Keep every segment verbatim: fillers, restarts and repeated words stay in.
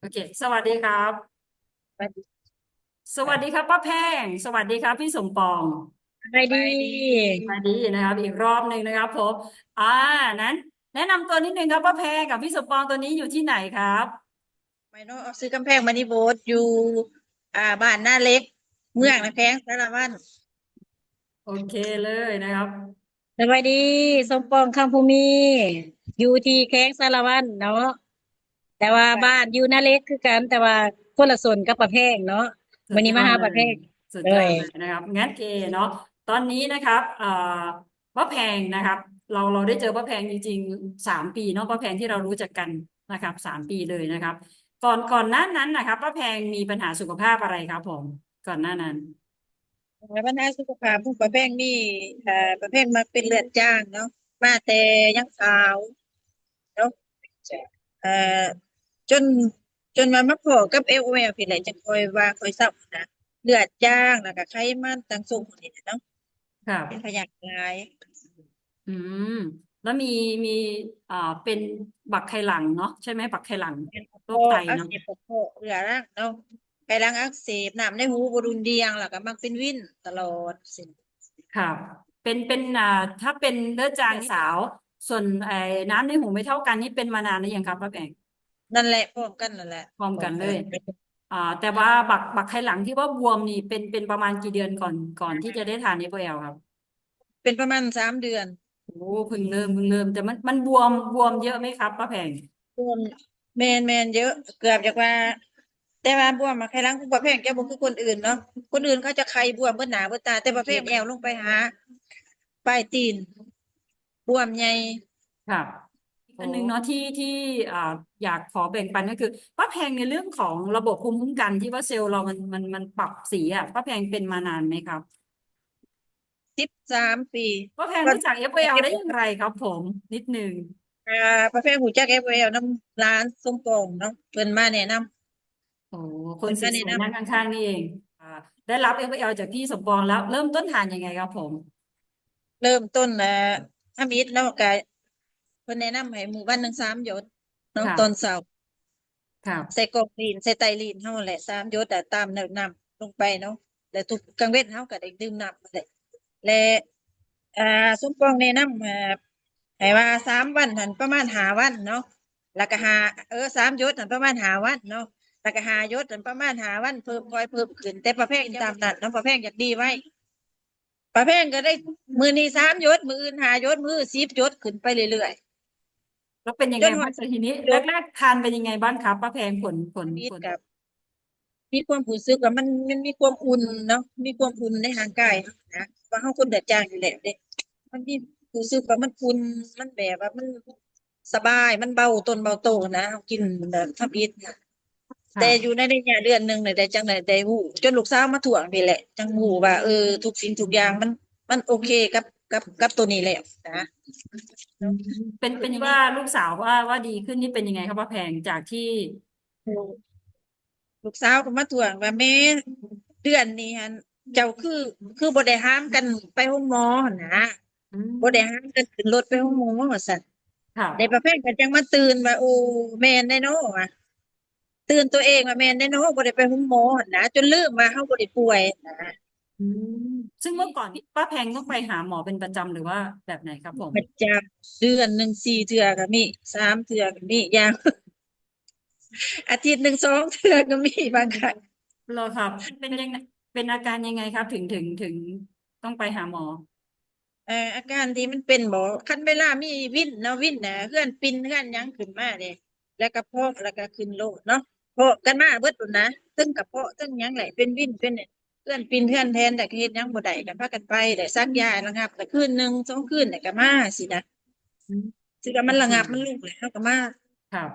โอเค สวัสดีครับ สวัสดี สวัสดีครับป้าแพง สวัสดีครับพี่สมปอง สบายดี สวัสดีนะครับ อีกรอบหนึ่งนะครับผมอ่านั้น แนะนำตัวนิดนึงครับป้าแพงกับพี่สมปอง ตัวนี้อยู่ที่ไหนครับ ไม่เนาะ ซื้อกำแพงมณีโบสถ์อยู่ อ่า บ้านนาเหล็ก เมืองนะ แขวงสารวัน โอเคเลยนะครับ สวัสดี สมปอง คำภูมี อยู่ที่แขวงสารวันเนาะ แต่ว่าบ้านอยู่นาเหล็กคือกัน แต่ว่าคนละโซนกับป้าแพงเนาะ มื้อนี้มาหาป้าแพง สุดยอดเลยนะครับ งั้นเกเนาะ ตอนนี้นะครับเอ่อป้าแพงนะครับ เราเราได้เจอป้าแพงจริงๆสามปีเนาะ ป้าแพงที่เรารู้จักกันนะครับสามปีเลยนะครับ ก่อนก่อนหน้านั้นนะครับป้าแพงมีปัญหาสุขภาพอะไรครับผม ก่อนหน้านั้น ปัญหาสุขภาพของป้าแพงมี เอ่อ ป้าแพงมักเป็นเลือดจางเนาะ มาแต่ยังสาวเนาะ เอ่อ จน จนว่ามาพ้อกับ เอล โอ แอล พี้แหละ จั่งค่อยว่าค่อยเซานะ เลือดจาง แล้วก็ไขมันต่างสูงนี่แหละเนาะ ครับ เป็นพยาธิหลาย อืม แล้วมีมีอ่าเป็นบักไข่หลังเนาะ ใช่ไหม บักไข่หลัง โรคไต อัก เนาะ เสบกระเพาะเรื้อรังเนาะ ไขหลังอักเสบ น้ำในหูบ่รุนเรียง แล้วก็มักเป็นวินตลอดสิ ครับ เป็นเป็นอ่าถ้าเป็นเลือดจางสาว ส่วนไอ้น้ำในหูไม่เท่ากันนี่เป็นมานานหรือยังครับป้าแพง นั่นแหละ พร้อมกันนั่นแหละ พร้อมกันเลย อ่า แต่ว่าบักบักไข่หลังที่ว่าบวมนี่เป็นเป็นประมาณกี่เดือนก่อนก่อนที่จะได้ทาน เอฟ แอล ครับ เป็นประมาณสามเดือน โอ้เพิ่งเริ่มเพิ่งเริ่ม แต่มันมันบวมบวมเยอะไหมครับป้าแพง บวม แมนแมนเยอะ เกือบอยากว่า แต่ว่าบวมมาไขหลังของป้าแพงจะบ่คือคนอื่นเนาะ คนอื่นเขาจะไขบวมเบิดหน้าเบิดตา แต่ป้าแพงแอวลงไปหาปลายตีน บวมใหญ่ ครับ อันหนึ่งเนาะที่ที่อ่าอยากขอแบ่งปันก็คือป้าแพงในเรื่องของระบบภูมิคุ้มกันที่ว่าเซลล์เรามันมันมันปรับสีอ่ะป้าแพงเป็นมานานไหมครับ สิบสามปี ป้าแพงรู้จัก เอฟ แอล ได้อย่างไรครับ ผมนิดนึง อ่าป้าแพงรู้จัก เอฟ แอล นำหลานสมปองเนาะ เพิ่นมาแนะนำ โอ้คนสวยๆนั่งข้างๆนี่เองอ่าได้รับ เอฟ แอล จากพี่สมปองแล้ว เริ่มต้นทานยังไงครับผม เริ่มต้นนะทำอิฐเนาะ ก็เพิ่นแนะนำให้มื้อวันหนึ่งสามหยดเนาะ ครับ ตอนเช้า ครับ ใส่กล่องลีน ใส่ไตรลีนเฮาแหละ สามหยดอะ ตามน้ำลงไปเนาะ แล้วทุกกลางเว็นเฮาก็ได้ดื่มน้ำนั่นแหละ และอ่าสมปองแนะนำอ่าให้ว่าสามวันหั่นประมาณห้าวันเนาะ แล้วก็ห้า เออ สามหยดหั่นประมาณห้าวันเนาะ แล้วก็ห้าหยดหั่นประมาณห้าวัน เพิ่มค่อยเพิ่มขึ้น แต่ป้าแพงตามนั้นเนาะ ป้าแพงอยากดีไว้ ป้าแพงก็ได้มื้อนี้สามหยด มื้ออื่นห้าหยด มื้อสิบหยดขึ้นไปเรื่อยๆ แล้วเป็นยังไงบ้างทีนี้แรกๆทานเป็นยังไงบ้างครับป้าแพง ผลผล มี ผล กับ มีความรู้สึกว่ามันมันมีความอุ่นเนาะ มีความอุ่นในร่างกายนะ ว่าเฮาคนเดือดจางอยู่แล้วเด้ มันมีรู้สึกว่ามันอุ่น มันแบบว่ามันสบาย มันเบาตนเบาโตนะ เฮากินแบบทำอิฐนะ ค่ะ แต่อยู่ในระยะเดือนหนึ่งเนี่ยได้จังได๋ได้ฮู้ จนลูกสาวมาทวงนี่แหละ จังฮู้ว่า เออ ทุกสิ่งทุกอย่างมัน มันโอเคกับ กับ กับตัวนี้แล้วนะ อืมเป็นเป็นว่าลูกสาวว่าว่าดีขึ้นนี่เป็นยังไงครับป้าแพงจากที่ ลูกสาวก็มาทวงว่า แม่ เดือนนี้หั่น เจ้าคือ คือบ่ได้หามกันไปโรงหมอหั่นนะ อืม บ่ได้หามกันขึ้นรถไปโรงหมอว่าซั่น ครับ ได้ป้าแพงก็จังมาตื่นว่า โอ้ แม่นแน่เนาะว่า ตื่นตัวเองว่าแม่นแน่เนาะ บ่ได้ไปโรงหมอหั่นนะ จนลืมว่าเฮาบ่ได้ป่วยหั่นนะ อืมซึ่งเมื่อก่อนที่ป้าแพงต้องไปหาหมอเป็นประจำหรือว่าแบบไหนครับผม ประจำ เดือนหนึ่งสี่เทื่อก็มี สามเทื่อก็มี อย่าง อาทิตย์หนึ่งสองเทื่อก็มีบางครั้ง เหรอครับ เป็นยังไงเป็นอาการยังไงครับ ถึงถึงถึงต้องไปหาหมอ เอ่อ อาการที่มันเป็นบ่ คันเวลามีวินเนาะ วินน่ะ เฮือนปิ่นเฮือนหยังขึ้นมาเด้ แล้วกระเพาะ แล้วก็ขึ้นโลดเนาะ เพาะกันมาเบิดโลดนะ เทิงกระเพาะ เทิงหยังแหละ เป็นวิน เป็นเฮือนปิ่นเฮือนแทน แล้วก็เฮ็ดหยังบ่ได้ ก็พากันไป แล้วสักยาระงับ ก็คืนหนึ่งสองคืน แล้วก็มาสินะ อืม สิว่ามันระงับ มันลงแล้ว เฮาก็มา ครับ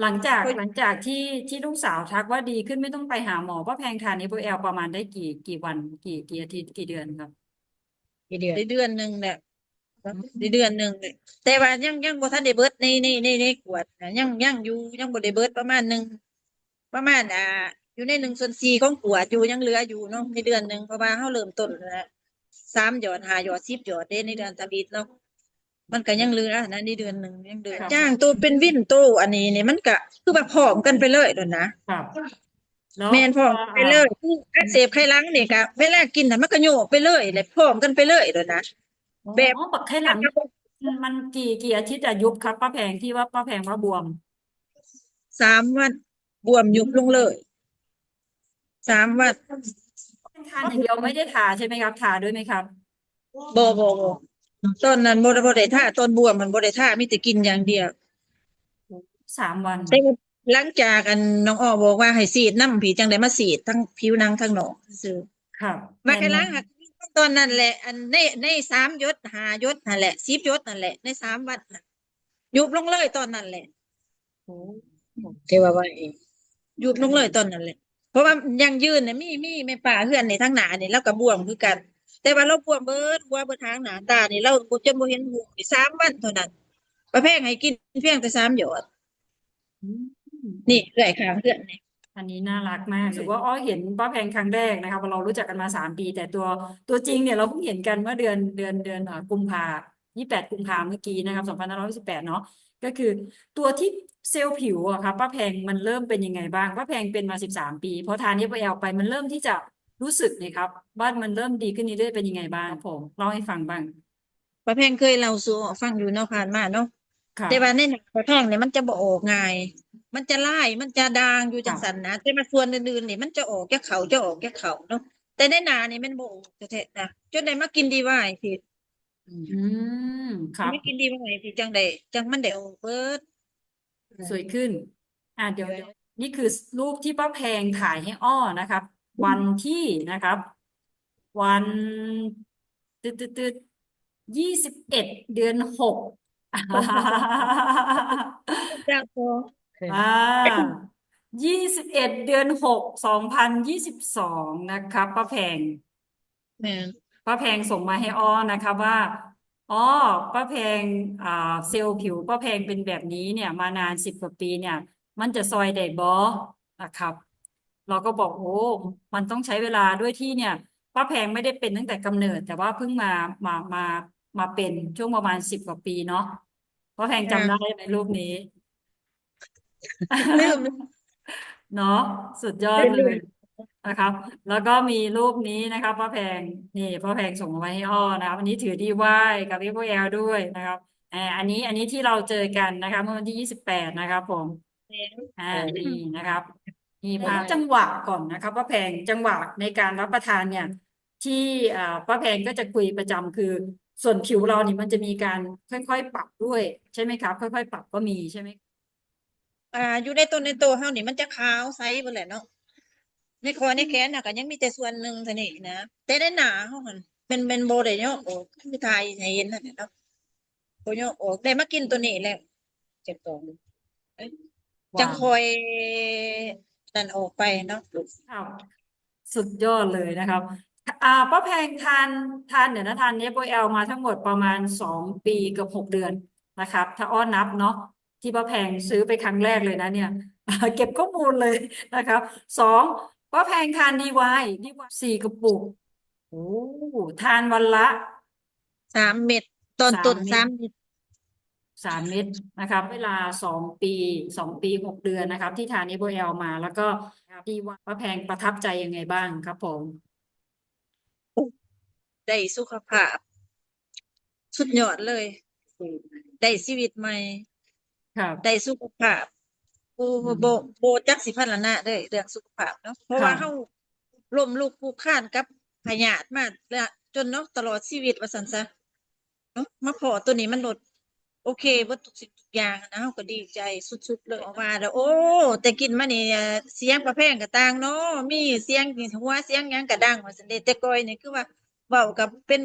หลังจาก เฮ้ย หลังจากที่ที่ลูกสาวทักว่าดีขึ้นไม่ต้องไปหาหมอป้าแพงทาน เอฟ แอล ประมาณได้กี่กี่วัน กี่กี่อาทิตย์กี่เดือนครับ กี่เดือน ได้เดือนหนึ่งแหละ ได้เดือนหนึ่งแหละ แต่ว่ายัง ยังบ่ทันได้เบิดใน ใน ใน ในขวดนะ ยัง ยังอยู่ ยังบ่ได้เบิดประมาณหนึ่ง ประมาณ อ่า อยู่ในหนึ่งส่วนสี่ของขวดอยู่ ยังเหลืออยู่เนาะ ในเดือนหนึ่ง เพราะว่าเฮาเริ่มต้นนะ สามหยอด ห้าหยอด สิบหยอดเด้ ในเดือนทำอิฐเนาะ มันก็ยังเหลือนะ ในเดือนหนึ่งยังเหลือ ครับ จ้างโตเป็นวินโตอันนี้นี่มันก็คือว่าพร้อมกันไปเลยโดนนะ ครับ แล้ว แม่นพร้อม พอ ไปเลยคืออักเสบไข้หลังนี่ก็เวลากินน่ะมันก็โยกไปเลยแหละพร้อมกันไปเลยโดนนะ แบบ อ๋อ บักไข้หลัง มัน มันกี่ กี่อาทิตย์อะยุบครับ ป้าแพง ที่ว่าป้าแพงว่าบวม สามวันบวมยุบลงเลย สามวัน ทาอย่างเดียวไม่ได้ทาใช่ไหมครับ ทาด้วยไหมครับ บ่บ่บ่ตอนนั้นบ่ได้บ่ได้ทาตอนบวมมันบ่ได้ทามีแต่กินอย่างเดียว สามวัน แต่หลังจากอันน้องอ้อบอกว่าให้ฉีดนำพีจั่งได้มาฉีดทั้งผิวหนังทั้งนอกซื่อ ครับ ๆ ว่าไข้หลังหักตอนนั้นแหละ อันในในสามหยดห้าหยดนั่นแหละสิบหยดนั่นแหละ ในสามวันน่ะยุบลงเลยตอนนั้นแหละ โอ้ แต่ว่าว่าเองยุบลงเลยตอนนั้นแหละ เพราะว่ายังยืนเนี่ยมีมีแม่ป้าเฮือนในทางหน้านี่เราก็บวมคือกัน แต่ว่าเราบวมเบิดหัวเบิดหางหน้าตานี่เราบ่จนบ่เห็นหุงนี่สามวันเท่านั้นป้าแพงให้กินเพียงแต่สามหยด อืม นี่เอื้อยข้างเฮือนนี่ อันนี้น่ารักมากรู้สึกว่าอ้อเห็นป้าแพงครั้งแรกนะครับเรารู้จักกันมาสามปี แต่ตัวตัวจริงเนี่ยเราเพิ่งเห็นกันเมื่อเดือนเดือนเดือนเอ่อกุมภายี่สิบแปดกุมภาเมื่อกี้นะครับสองพันห้าร้อยสิบแปดเนาะก็คือตัวที่เซลล์ผิวอะครับป้าแพงมันเริ่มเป็นยังไงบ้างป้าแพงเป็นมาสิบสามปีพอทานเอฟแอลไปมันเริ่มที่จะรู้สึกนะครับว่ามันเริ่มดีขึ้นเรื่อยๆเป็นยังไงบ้างครับผมเล่าให้ฟังบ้าง ป้าแพงเคยเล่าสู่ฟังอยู่เนาะผ่านมาเนาะ ค่ะ แต่ว่าในหน้าป้าแพงเนี่ยมันจะบ่ออกง่าย มันจะลายมันจะด่างอยู่จังซั่นนะแต่ว่าส่วนอื่นๆนี่มันจะออกจักเขาจะออกจักเขาเนาะแต่ในหน้านี่มันบ่ออกแท้ๆนะจนได้มากินดีวายพี อืมครับ มากินดีวายพีจั่งได้จั่งมันได้ออกเบิด สวยขึ้น อ่ะเดี๋ยวเดี๋ยวนี่คือรูปที่ป้าแพงถ่ายให้อ้อนะครับ วันที่นะครับ วันตึ๊ดตึ๊ดตึ๊ดยี่สิบเอ็ดเดือนหก จ้าพอ อ่ายี่สิบเอ็ดเดือนหกสองพันยี่สิบสองนะครับป้าแพง แม่น ป้าแพงส่งมาให้อ้อนะครับว่าอ้อป้าแพงอ่าเซลล์ผิวป้าแพงเป็นแบบนี้เนี่ยมานานสิบกว่าปีเนี่ย มันจะซอยได้บ่นะครับ เราก็บอกโอ้มันต้องใช้เวลาด้วยที่เนี่ยป้าแพงไม่ได้เป็นตั้งแต่กำเนิด แต่ว่าเพิ่งมามามามาเป็นช่วงประมาณสิบกว่าปีเนาะป้าแพงจำได้ไหมรูปนี้ ลืม เนาะสุดยอดเลยนะครับ แล้วก็มีรูปนี้นะครับป้าแพงนี่ป้าแพงส่งมาไว้ให้อ้อนะครับอันนี้ถือดีวายกับเอฟแอลด้วยนะครับอ่าอันนี้อันนี้ที่เราเจอกันนะครับเมื่อวันที่ยี่สิบแปดนะครับผมอ่านี่นะครับมีภาพจังหวะก่อนนะครับป้าแพงจังหวะในการรับประทานเนี่ย ที่อ่าป้าแพงก็จะคุยประจำคือ ส่วนผิวเรานี่มันจะมีการค่อยๆปรับด้วยใช่ไหมครับ ค่อยๆปรับก็มีใช่ไหม อ่าอยู่ในต้นในโตเฮานี่มันจะขาวใสเบิดแหละเนาะในคอในแขนน่ะก็ยังมีแต่ส่วนหนึ่งเท่านี้นะแต่ในหน้าเฮาหั่นเป็นเป็นบ่ได้ยอกออกคือถ่ายให้เห็นนั่นแหละเนาะบ่ยอกออกได้มากินตัวนี้แล้วเจ็บท้องเอ้ย ว้าว จังค่อยนั่นออกไปเนาะ ครับสุดยอดเลยนะครับอ่าป้าแพงทานทานเดี๋ยวนะทานเอฟโอแอลมาทั้งหมดประมาณสองปีกับหกเดือนนะครับ ถ้าอ้อนับเนาะที่ป้าแพงซื้อไปครั้งแรกเลยนะเนี่ย เก็บข้อมูลเลยนะครับสองป้าแพงทานดีวายดีวายสี่กระปุกโอ้ทานวันละ สามเม็ดตอนต้น สา สาม ม เม็ด เม็ด สามเม็ดนะครับ เวลาสองปีสองปีหกเดือนนะครับ ที่ทานเอฟโอแอลมา แล้วก็ที่ว่าป้าแพงประทับใจยังไงบ้างครับผม ได้สุขภาพ สุดยอดเลย ได้ชีวิตใหม่ ครับ ได้สุขภาพโอ้ อืม บ่บ่จักสิพรรณนาเด้อเรื่องสุขภาพเนาะเพราะว่า ค่ะ เฮาล้มลุกคลุกคลานกับพยาธิมาละจนเนาะตลอดชีวิตว่าซั่นซะเนาะมาพ้อตัวนี้มันลดโอเคเบิดทุกสิ่งทุกอย่างนะเฮาก็ดีใจสุดๆเลยออกมาแล้ว โอ้ แต่กินมานี่เอ่อเสียงป้าแพงก็ต่างเนาะมีเสียงหัวเสียงหยังก็ดังว่าซั่นเด้แต่ก่อยนี่คือว่าเว้าก็เป็น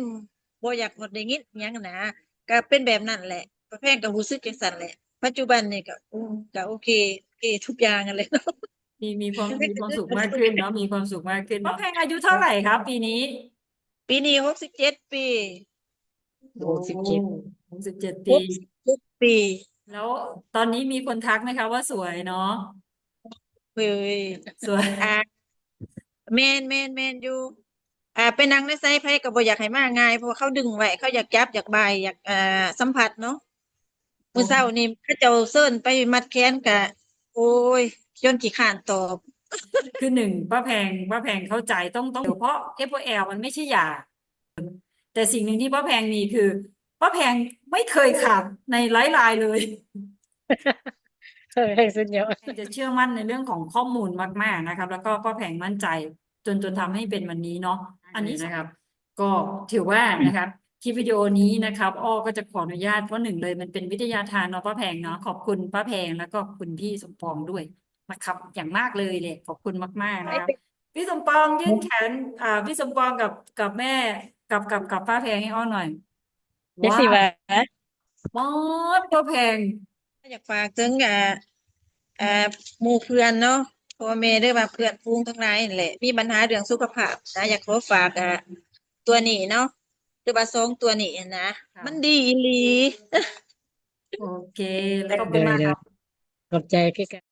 บ่อยากได้ยินหยังนะก็เป็นแบบนั้นแหละ ป้าแพงก็รู้สึกจังซั่นแหละ ปัจจุบันนี่ก็อืมก็โอเคโอเคทุกอย่างนั่นแหละเนาะ มีมีความมีความสุขมากขึ้นเนาะมีความสุขมากขึ้นป้าแพงอายุเท่าไหร่ครับ ปีนี้ ปีนี้หกสิบเจ็ดปี หกสิบเจ็ดหกสิบเจ็ดปี หกสิบเจ็ดปี แล้วตอนนี้มีคนทักไหมคะว่าสวยเนาะ เฮ้ย สวย อ่าแม่นแม่นแม่นอยู่ อ่า ไปนั่งในไสไผก็บ่อยากให้มาง่าย เพราะว่าเขาดึงไว้ เขาอยากจับ อยากบ่าย อยาก อ่า สัมผัสเนาะ มื้อเช้านี่เขาเจ้าเชิญไปมัดแขนกะ โอ้ย จนขี้คร้านตอบ คือหนึ่ง ป้าแพง ป้าแพงเข้าใจ ต้อง ต้อง เพราะ เอฟโอแอล มันไม่ใช่ยา แต่สิ่งหนึ่งที่ป้าแพงมีคือ ป้าแพงไม่เคยขาดในไลฟ์ไลน์เลย เออ ให้สุดยอด จะเชื่อมั่นในเรื่องของข้อมูลมากๆนะครับ แล้วก็ป้าแพงมั่นใจ จน จนทำให้เป็นวันนี้เนาะ อันนี้นะครับ ก็ถือว่านะครับ คลิปวิดีโอนี้นะครับ อ้อก็จะขออนุญาต เพราะหนึ่งเลยมันเป็นวิทยาทานเนาะป้าแพงเนาะ ขอบคุณป้าแพงแล้วก็คุณพี่สมปองด้วยนะครับ อย่างมากเลยเลย ขอบคุณมากๆนะครับ พี่สมปองยื่นแขน อ่า พี่สมปองกับ กับแม่ กับ กับ กับป้าแพงให้อ้อหน่อย จักสิว่า ป๊อดป้าแพง อยากฝากถึง อ่า อ่า หมู่เพื่อนเนาะ พ่อแม่ หรือว่าเพื่อนฝูงทั้งหลายนั่นแหละ มีปัญหาเรื่องสุขภาพนะ อยากขอฝาก อ่า ตัวนี้เนาะ หรือว่าสองตัวนี้นะ ค่ะ มันดีอีหลี โอเค ขอบคุณมากครับ ขอบใจคือกัน